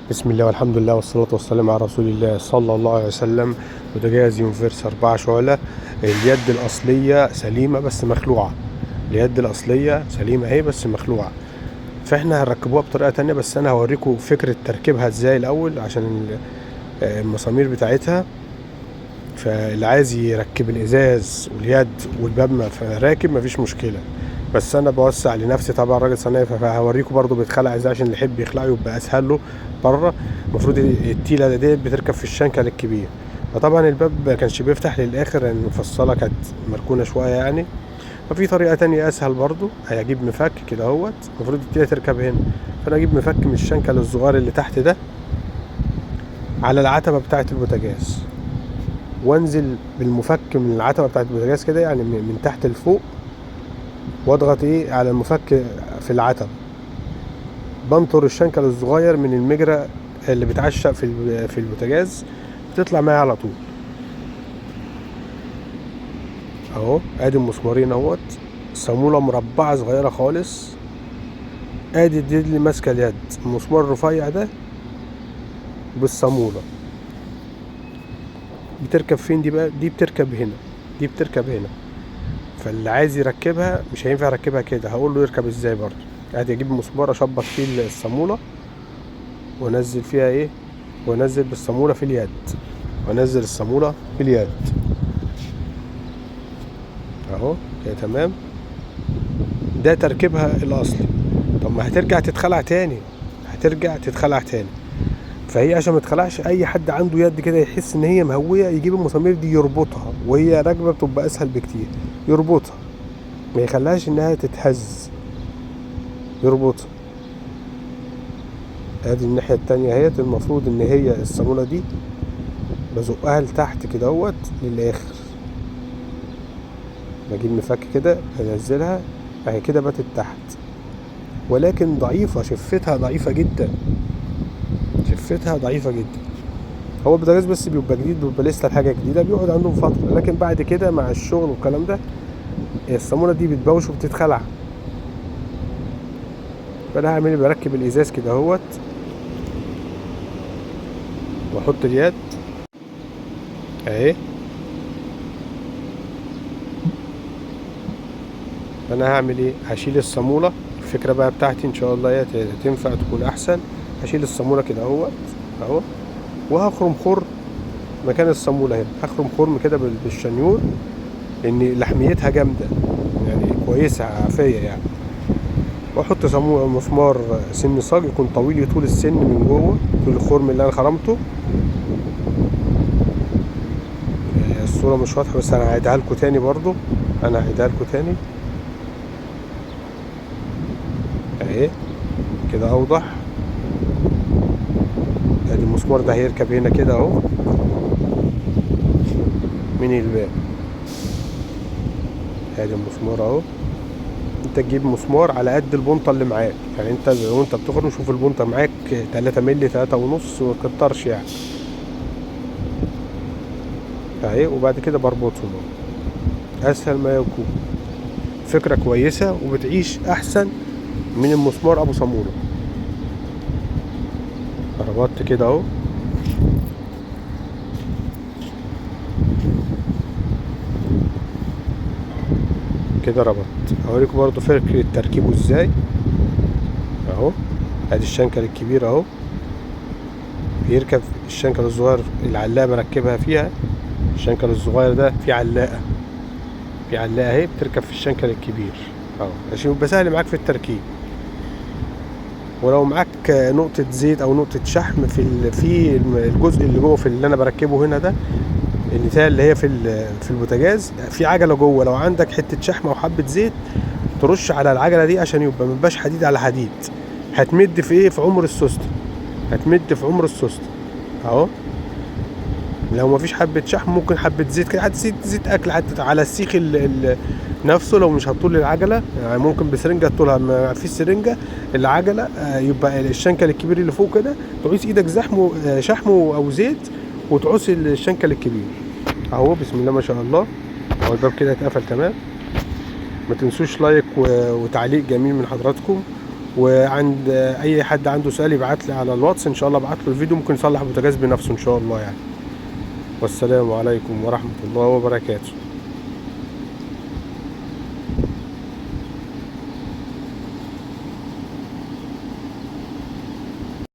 بسم الله والحمد لله والصلاة والسلام على رسول الله صلى الله عليه وسلم. بوتاجاز يونيفرس 4 شعلة، اليد الأصلية سليمة بس مخلوعة. اليد الأصلية سليمة اهي بس مخلوعة، فاحنا هنركبوها بطريقة تانية، بس أنا هوريكم فكرة تركيبها ازاي الأول عشان المسامير بتاعتها. فاللي عايز يركب الإزاز واليد والباب راكب مفيش مشكلة، بس انا بوسع لنفسي طبعا، راجل صنايعي، فهوريكم برضو بيتخلع ازاي عشان اللي يحب يخلعه يبقى اسهل له. بره المفروض التيله ديت بتركب في الشنكل الكبير، فطبعا الباب ما كانش بيفتح للاخر لان المفصلة كانت مركونة شوية يعني. ففي طريقه تانية اسهل برضو، هجيب مفك كده اهوت، المفروض التيله تركب هنا، فانا اجيب مفك من الشنكل الصغير اللي تحت ده على العتبة بتاعه البوتاجاز، وانزل بالمفك من العتبة بتاعه البوتاجاز كده يعني من تحت لفوق، واضغط ايه على المفك في العتبة، بنطر الشنكل الصغير من المجرى اللي بتعشق في البوتاجاز، بتطلع معايا على طول اهو. ادي المسمارين اهوت، صامولة مربعة صغيرة خالص، ادي دي اللي ماسكة اليد، المسمار الرفيع ده بالصامولة. بتركب فين دي بقى؟ دي بتركب هنا، دي بتركب هنا. فاللي عايز يركبها مش هينفع يركبها كده، هقول له يركب ازاي برضو. ادي اجيب مسمار اشبط فيه الصامولة وانزل فيها ايه، وانزل بالصامولة في اليد، وانزل الصامولة في اليد اهو كده تمام. ده تركيبها الاصلي. طب ما هترجع تتخلع تاني، هترجع تتخلع تاني. فهي عشان ما تخلعش، اي حد عنده يد كده يحس ان هي مهويه يجيب المسامير دي يربطها وهي راكبه، بتبقى اسهل بكتير. يربطها ما يخليهاش انها تتهز، يربطها. ادي الناحية التانية اهيت، المفروض ان هي الصاموله دي بزقها لتحت كده اهوت للاخر، بجيب مفك كده بنزلها اهي كده باتت تحت، ولكن ضعيفة، شفتها ضعيفة جدا، شفتها ضعيفة جدا. هو البوتاجاز بس بيبقى جديد، بيبقى لسه الحاجة جديدة، بيقعد عندهم فترة، لكن بعد كده مع الشغل والكلام ده الصاموله دي بتبوش وبتتخلع. فانا هعمل ايه؟ بركب الازاز كده اهوت واحط اليد اهي. فانا هعمل ايه؟ هشيل الصاموله. الفكرة بقى بتاعتي ان شاء الله هي تنفع تكون احسن. هشيل الصاموله كده اهوت اهو، وهخرم خرم مكان الصاموله هنا، هخرم خرم كده بالشنيور، لان لحميتها جامدة يعني كويسة عافية يعني. واحط مسمار سن صاج يكون طويل، يطول السن من جوه طول الخرم اللي انا خرمته. الصورة مش واضحة بس انا هعيدها لكم تاني برضو، انا هعيدها لكم تاني اهي كده اوضح. ادي المسمار ده هيركب هنا كده اهو من الباب، ادي المسمار اهو. انت تجيب مسمار على قد البنطه اللي معاك، يعني انت وانت بتخرم شوف البنطه معاك 3 مللي تلاتة ونص، وما تكترش يعني اهي. وبعد كده بربطهم اهو، اسهل ما يكون. فكرة كويسة وبتعيش احسن من المسمار ابو صاموله. ربطت كده اهو، كده ربطت. هوريكم برضو فكرة تركيبه ازاي اهو. ادي الشنكل الكبير اهو، بيركب الشنكل الصغير، العلاقة بركبها فيها. الشنكل الصغير ده في علاقة، في علاقة اهي بتركب في الشنكل الكبير اهو، عشان يبقى سهل معاك في التركيب. ولو معاك نقطة زيت او نقطة شحم في الجزء اللي جوه في اللي انا بركبه هنا ده، النتاية اللي هي في البوتاجاز في عجلة جوه، لو عندك حتة شحم او حبة زيت ترش على العجلة دي عشان يبقى ميبقاش حديد على حديد. هتمد في ايه؟ في عمر السوست، هتمد في عمر السوست اهو. لو مفيش حبة شحم ممكن حبة زيت كده، حتى زيت اكل حتى على السيخ نفسه. لو مش هتطول العجلة يعني ممكن بسرنجة تطولها، ما فيش سرنجة العجلة، يبقى الشنكل الكبير اللي فوق كده تعوز ايدك شحمه او زيت وتعوز الشنكل الكبير اهو. بسم الله ما شاء الله اهو الباب كده اتقفل تمام. ما تنسوش لايك وتعليق جميل من حضراتكم، وعند اي حد عنده سؤال يبعت لي على الواتس ان شاء الله، ابعت له الفيديو، ممكن يصلح بوتاجاز بنفسه ان شاء الله يعني. والسلام عليكم ورحمة الله وبركاته.